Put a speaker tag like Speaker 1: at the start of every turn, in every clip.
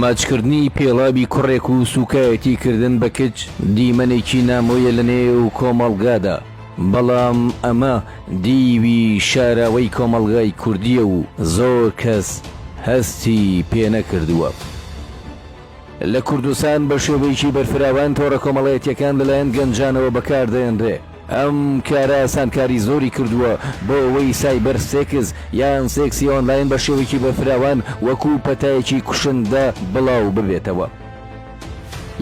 Speaker 1: ماچکردنی پێڵاوی کوڕێک و سوکایەتی کردن بە کچ دیمەنێکی نامۆیە لە نێو کۆمەڵگادا، بەڵام ئەمە دیوی شاراوەی کۆمەڵگای کوردییە و زۆر کەس هەستی پێنەکردووە. لە کوردستان بە شێوەیەکی بەرفراوان تۆڕە کۆمەڵایەتییەکان لەلایەن گەنجانەوە بەکاردەهێنرێ، ئەم کارە ئاسانکاری زۆری کردووە بۆ ئەوەی سایبەر سێکس یان سێکسی ئۆنلاین بە شێوەیەکی بەرفراوان وەکو پەتایەکی کوشندە بڵاو ببێتەوە.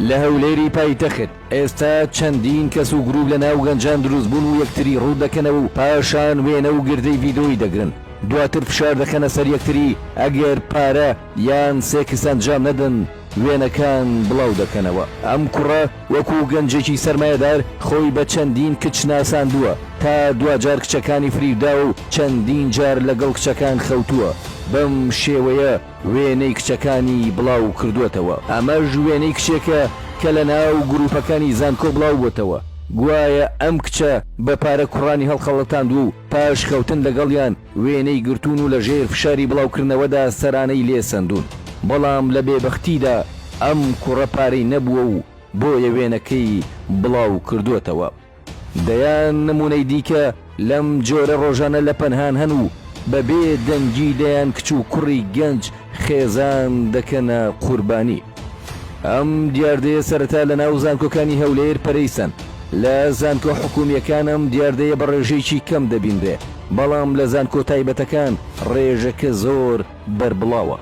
Speaker 1: لە هەولێری پایتەخت ئێستا چەندین کەس و گروپ لە ناو گەنجان دروستبوون و یەکتری ڕووت دەکەنەوە و پاشان وێنە و گردەی ڤیدۆیی دەگرن دواتر فشار دەخەنە سەر یەکتری ئەگەر پارە یان سێکس ئەنجام نەدەن وێنەکان بڵاو دەکەنەوە. ئەم کوڕە وەکو گەنجێکی سەرمایەدار خۆی بە چەندین کچ ناساندووە تا دواجار کچەکانی فریوداوە و چەندین جار لەگەڵ کچەکان خەوتووە بەم شێوەیە وێنەی کچەکانی بڵاو کردووەتەوە. ئەمەش وێنەی کچێکە کە لەناو گروپەکانی زانکۆ بڵاو بۆتەوە گوایە ئەم کچە بە پارە کوڕانی هەڵخەڵەتاندووە و پاش خەوتن لەگەڵیان وێنەی گرتوون و لە ژێر فشاری بڵاوکردنەوەدا سەرانەی لێ سەندوون، بەڵام لە بێبەختیدا ئەم کوڕە پارەی نەبووە و بۆیە وێنەکەی بڵاو کردووەتەوە. دەیان نموونەی دیکە لەم جۆرە ڕۆژانە لە پەنهان هەن و بە بێ دەنگی دەیان کچ و کوڕی گەنج خێزان دەکەنە قوربانی. ئەم دیاردەیە سەرەتا لە ناو زانکۆکانی هەولێر پەرەی سەند، لە زانکۆ حکومییەکان ئەم دیاردەیە بە ڕێژەیەکی کەم دەبینرێ، بەڵام لە زانکۆ تایبەتەکان ڕێژەکە زۆر بەربڵاوە.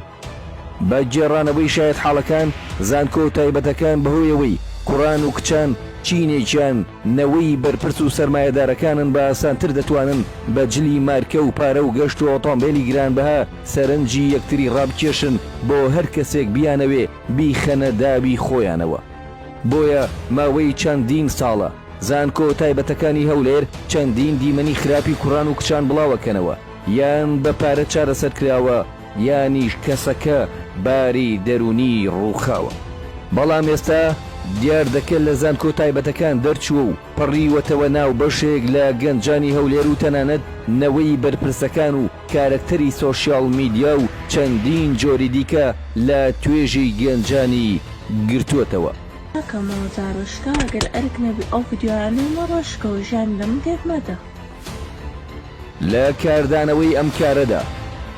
Speaker 1: بە گێڕانەوەی شایەتحاڵەکان، زانکۆ تایبەتەکان بەهۆی ئەوەی کوڕان و کچان چینێکیان نەوەی بەرپرس و سەرمایەدارەکانن بە ئاسانتر دەتوانن بە جلی مارکە و پارە و گەشت و ئۆتۆمبێلی گرانبەها سەرنجی یەکتری ڕابکێشن بۆ هەر کەسێک بیانەوێ بیخەنە داوی خۆیانەوە. بۆیە ماوەی چەندین ساڵە زانکۆ تایبەتەکانی هەولێر چەندین دیمەنی خراپی کوڕان و کچان بڵاوەکەنەوە یان بە پارە چارەسەر کراوە یانیش کەسەکە باری دەروونی ڕووخاوە. بەڵام ئێستا دیاردەکە لە زانکۆ تایبەتەکان دەرچووە و پەڕیوەتەوە ناو بەشێک لە گەنجانی هەولێر و تەنانەت نەوەی بەرپرسەکان و کارەکتەری سۆشیاڵ میدیا و چەندین جۆری دیکە لە توێژی گەنجانی گرتووەتەوە.
Speaker 2: ناکەمەوە جاڕۆشکە ئەگەر ئەرک نەبی ئەو ڤیدیۆیانەی مەڕۆشکەوە ژیانی لە من تێک مەدە.
Speaker 1: لە کاردانەوەی ئەم کارەدا،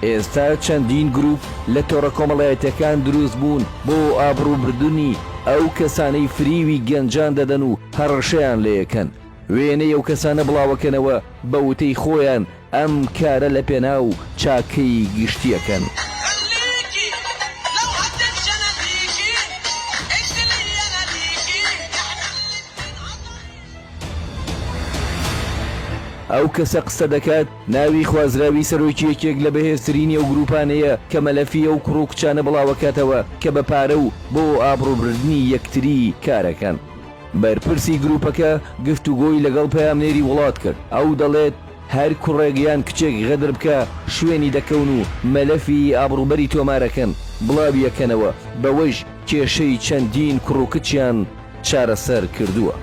Speaker 1: ئێستا چەندین گروپ لە تۆڕە کۆمەڵایەتیەکان دروست بوون بۆ ئابڕووبردنی ئەو کەسانەی فریوی گەنجان دەدەن و هەڕەشەیان لێکەن، وێنەی ئەو کەسانە بڵاوەکەنەوە بە وتەی خۆیان ئەم کارە لە پێناو چاکەی گشتیەکەن. ئەو کەسە قسە دەکات ناوی خوازراوی سەرۆکی یەکێک لە بەهێزترینی ئەو گروپانەیە کە مەلەفی ئەو کوڕ و کچانە بڵاوەکاتەوە کە بە پارە و بۆ ئابڕووبردنی یەکتری کارەکەن. بەرپرسی گروپەکە گفتوگۆی لەگەڵ پەیامنێری وڵات کرد، ئەو دەڵێت، هەر کوڕێک یان کچێک غەدر بکا شوێنی دەکەون و مەلەفی ئابڕووبەری تۆمارەکەن بڵاویەکەنەوە، بەوەیش کێشەی چەندین کوڕ و کچیان چارەسەر کردووە.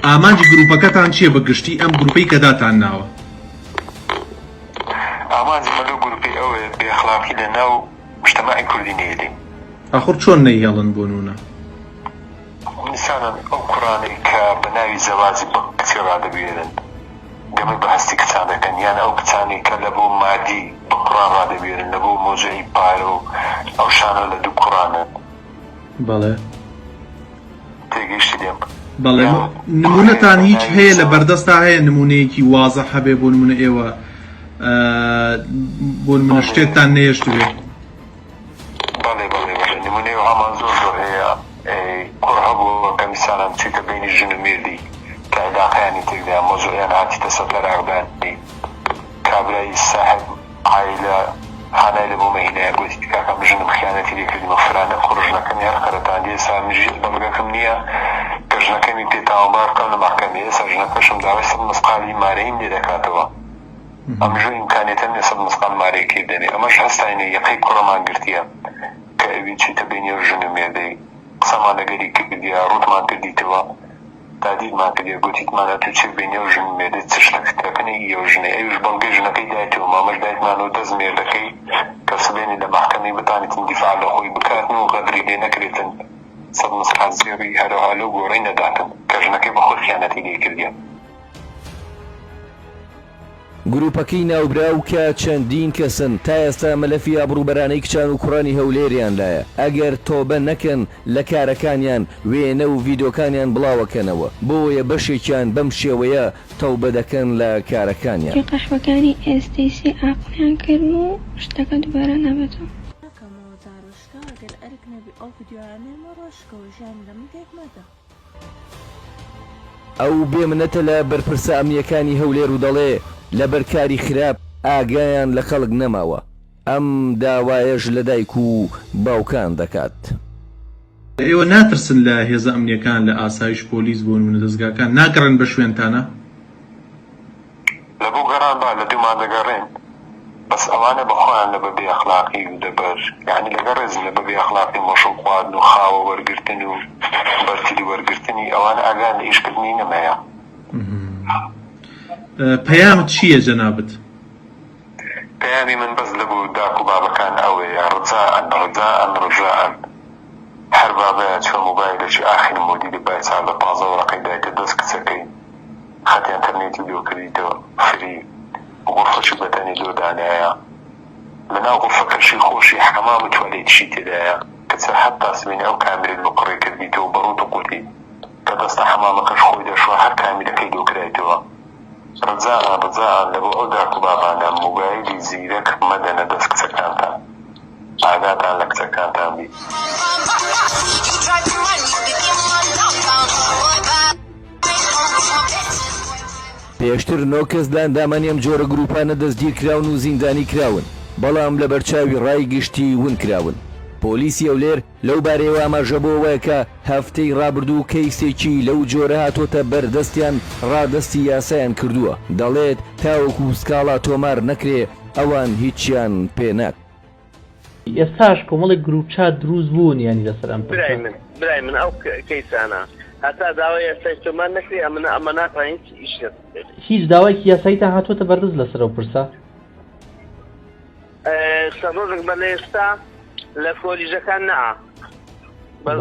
Speaker 3: ئامانجی گروپەکەتان چیە بە گشتی ئەم گروپەی کە داتان ناوە؟
Speaker 4: ئامانجی مە لەو گروپەی ئەوەیە بێ ئەخلاقی لە ناو موجتەمەعی کوردی نەیەلین.
Speaker 3: ئاخر چۆن نەیهێڵن بۆ نونە؟
Speaker 4: ئینسانان ئەو کوڕانەی کە بە ناوی زەواج بە کچێ ڕادەبوێرن گەمەی بە هەستی کچان دەکەن یان ئەو کچانەی کە لە بۆ مادی بە کوڕان ڕادەبوێرن لە بۆ مەوزوعی پارە و ئەو شانە لە دوو کوڕانن.
Speaker 3: بەڵێ.
Speaker 4: تێگەیشتی لێم؟
Speaker 3: بەڵێ
Speaker 4: یان
Speaker 3: نمونەتان
Speaker 4: کوڕێ بە
Speaker 3: هیچ
Speaker 4: ناوی
Speaker 3: هەیە لە
Speaker 4: زەواج.
Speaker 3: بەردەستا هەیە نمونەیەکی وازح هەبێ بۆ نمونە ئێوە بۆ نمونە
Speaker 4: بەڵێ
Speaker 3: شتێکتان نەیەشتبێ؟
Speaker 4: بەڵێ بەڵێ بەڵێ نمونەی وەهامان زۆر زۆر هەیە کوڕ هەبووە کە میسالەن چویتە بەینی ژن و مێردی کە عیلاقەیانی تێکدا مەوزوعیان هاتیتە سەر تەلاقدانی کابرای ساحێب عایلە هانای لە بۆ مەهینایە گۆتی کاکە من ژنم خیانەتی لێ کردیم و فرانە کوڕ ژنەکەمی هەر قەرەتاندی ئێستا منیش هیچ بەڵگەکم نییە کە ژنەکەمی پێ تاوانبار بکەم لە مەحکەمەی ئێستا ژنەکەشم داوای سەد مسقالی مارەییم لێ دەکاتەوە ئەمژۆ ئیمکانیەتەم نیە سەد مسقال مارەی کەی بدەمێ ئەمەش هەستاینە یەقەی کوڕەمان گرتیە کە ئەوی چیتە بەینی ئەو ژن و مێردەی قسەمان لەگەری کردیە ڕوتمان کردیتەوە. تادیدمان کردیە گۆتیتمان ئەتوو چێ بینی ئەو ژن مێردت چ شتەک تەکنی ئی ئەو ژنەی ئەویش بەڵگەی ژنەکەی دایتەوە مامەش دایتمانەوە دەس مێردەکەی کە سبەینێ لە مەحکەمەی بتانیتن دیفاع لە خۆی بکاتن و غەدری لێ نەکرێتن سەد مسقال زێڕی هەرەوها لەو گۆڕەی نەداتن کە ژنەکەی بە خۆی خیانەتی لێ کردیە.
Speaker 1: گروپەکەی ناوبراو کە چەندین کەسن تا ئێستا مەلەفی ئابڕوبەرانەی کچان و کوڕانی هەولێریان لایە، ئەگەر تۆبە نەکەن لە کارەکانیان وێنە و ڤیدۆکانیان بڵاوەکەنەوە، بۆیە بەشێکیان بەم شێوەیە تەوبە دەکەن لە کارەکانیان.
Speaker 5: کێ قەحبەکانی ئێستەی سێ ئاقڵیان کردم و شتەکە دوبارە نابێتەوە.
Speaker 2: ناکەمەوە زارۆشکە ئەگەر ئەرک نەبی ئەو ڤیدیۆیانەی مەڕۆشکەوە ژیانی لە من تێک مەدە.
Speaker 1: ئەو بێ منەتە لە بەرپرسە ئەمنییەکانی هەولێر و دەڵێ، لەبەر کاری خراپ ئاگایان لە خەڵک نەماوە، ئەم داوایەش لە دایک و باوکان دەکات.
Speaker 3: ئێوە ناترسن لە هێزە ئەمنییەکان، لە ئاسایش، پۆلیس بۆ نموونە دەزگاکان ناگەڕێن بە شوێنتانا؟
Speaker 4: لە بۆ گەڕان با لە دوومان دەگەڕێن بەس ئەوانە بە خۆیان لە بە بێ ئەخلاقی و لەبەر یانی لەگەڵ ڕێزم لە بە بێ ئەخلاقی مەشروب خواردن و خاوە وەرگرتن و بەرتیل وەرگرتنی ئەوانە ئاگایان لە ئیش کردنی نەمایە.
Speaker 3: پەیامت چییە جەنابت؟
Speaker 4: پەیامی من بەس لە بۆ داک و بابەکان ئەوەیە ڕجائەن ڕجائەن ڕجائەن هەر بابەیە چوە موبایلێکی ئاخیر مۆدیلی بای 14 15 وەرەقەی دایتە دەست کچەکەی خەتی ئەنتەرنێتی لۆ کردیتەوە فری غورفەکی بەتەنی لۆ دانایە لەناو غورفەکەشی خۆشی حەمام و توالێتیشی تێدایە کچە هەتا سبەینێ ئەو کامیرەی لۆ قڕێ کردیتەوە بە ڕووت و قوتی کە دەستە حەمامەکەش خۆی دەشوا هەر کامیرەکەی لۆ کرایتەوە ڕجائەن ڕجائەن لەبۆ ئەو داک و بابانە موبایلی زیرەک مەدەنە دەست کچەکانتان. ئاگاتان لە کچەکانتان بی.
Speaker 1: پێشتر نۆ کەس لە ئەندامانی ئەم جۆرە گرووپانە دەستگیرکراون و زیندانی کراون، بەڵام لەبەرچاوی ڕای گشتی ون کراون. پۆلیسی هەولێر لەو بارەیەوە ئاماژە بۆ ئەوەیە کە هەفتەی ڕابردوو کەیسێکی لەو جۆرە هاتۆتە بەر دەستیان ڕادەستی یاسایان کردووە، دەڵێت تاوەکو سکاڵا تۆمار نەکرێ ئەوان هیچیان پێ ناکرێ.
Speaker 6: ئێستاش کۆمەڵێک گروپ چات دروست بوون یانی لەسەر ئەم پرسە.
Speaker 7: برای من برای من ئەو کەیسانە هەتا داوای یاسای تۆمار نەکرێ ئەمن ئەمە ناتوانین هیچ ئیش لەسەر بکەین.
Speaker 6: هیچ داوایەکی یاساییتان هاتووەتە بەردەست لەسەر ئەو پرسە؟
Speaker 7: چەند ڕۆژێک بەر لە ئێستا لە کۆلیژەکان نا بەس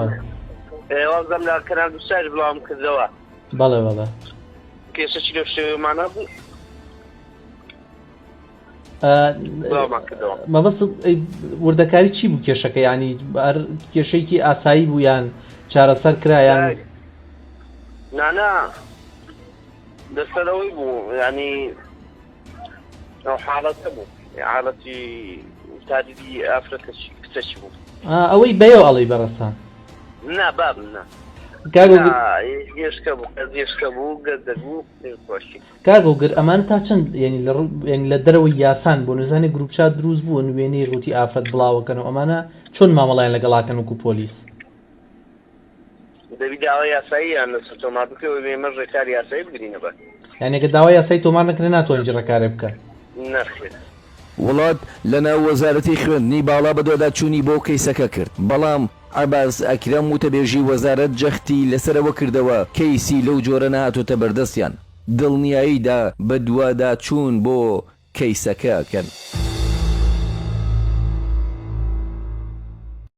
Speaker 7: وابزانم لە کەنال دوساش بڵاوم کردەوە.
Speaker 6: بەڵێ بەڵێ.
Speaker 7: کێشەکی لەو شێوەیەمان هەبوو.
Speaker 6: مەبەست وردەکاری چی بوو کێشەکە ینی کێشەیەکی ئاسایی بوو یان چارەسەر کرایان
Speaker 7: نانا لەسەرەوەی بوو ینی ئەو حاڵەتە بوو حاڵەتی تادیدی ئافرەتە کچەکی بوو
Speaker 6: ئەوەی بەیەوە ئەڵی بەڕێزتان
Speaker 7: نا بابم نا گێشکە بوو گێشکە بوو گەردە بوو خۆشی
Speaker 6: کاک هۆگر ئەمانە تا چەند یعنی لە یعنی لە دەرەوەی یاسان بۆ نزانێ گروپ چات دروست بوون وێنەی ڕووتی ئافرەت بڵاوەکەنەوە ئەمانە چۆن مامەڵیان لەگەڵاکەن وەکو پۆلیس
Speaker 7: دەبی داوا یاساییان لەسەر تۆمار بکرێ و ئێمەش ڕێکاری یاسایی بگرینە بەر.
Speaker 6: یانی گەر داوای یاسایی تۆمار نەکرێ ناتوانن هیچ ڕێکارێک بکەن؟
Speaker 7: نەخێر.
Speaker 1: وڵات لەناو وەزارەتی خوێندنی باڵا بەدواداچوونی بۆ کەیسەکە کرد، بەڵام عەباس ئەکرەم وتەبێژی وەزارەت جەختی لەسەر ئەوە کردەوە کەیسی لەو جۆرە نەهاتۆتە بەردەستیان، دڵنیایی دا بەدواداچوون بۆ کەیسەکە ئەکەن.